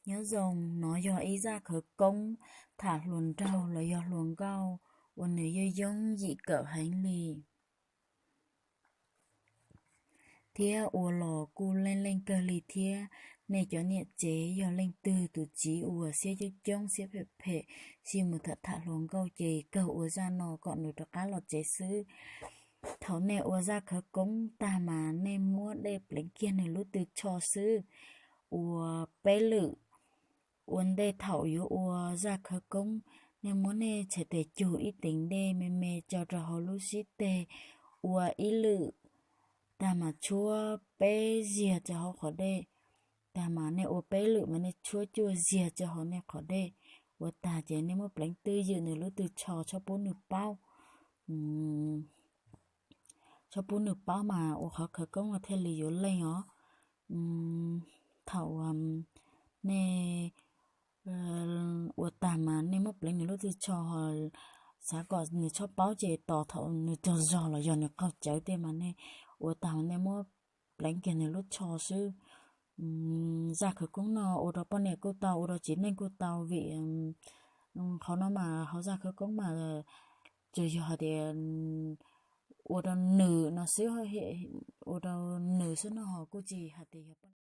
Nyob zoo, no yog ib zaj khawv koob tham hluas nraug los yog hluas nkauj uas nws yooj yooj yim kawm heev li thiab ua los kuj leej leej kawg li thiab. Nej cov niam tsev yog leej twg tus txiv uas siab coob coob siab phem phem, sim mus tham tham hluas nkauj ces kawg ua zaj no kom nws rov qab los tsev xwb. Thaum nej ua zaj khawv koob tag mas nej muab dej pleev kiag nws lub tw tsho xwb. Ua peb lwm, ua ntej thaum yuav ua zaj khawv koob, nej muab nej txhais tes cug ib teev dej me me tso rau hauv lub sib teg, ua ib lwm, tag mas tshuab peb ziag rau hauv qhov dej. Tag mas nej ua peb lwm mas nej tshuab cuaj ziag rau hauv nej qhov dej. Ua tag ces nej muab pleev twj ywm nws lub tw tsho, txhob pub nws paub. Txhob pub nws paub mas ua qhov khawv koob thiaj li yuav leej os. Thaum nej ua tag mas nej muab pleev nws lub tw tsho, xav kom nws txhob paub ces tos thaum nws tsaug zog los yog nws qaug cawv tej mas nej ua tag nej muab pleev kiag nws lub tsho xwb. Zaj khawv koob no ua rau poj niam kuj tau, ua rau txiv neej kuj tau, vim qhov no mas hauv zaj khawv koob mas tsuas yog hais tias ua rau nws no xwb, ua rau nws xwb no, ho kuj tsis hais tias yog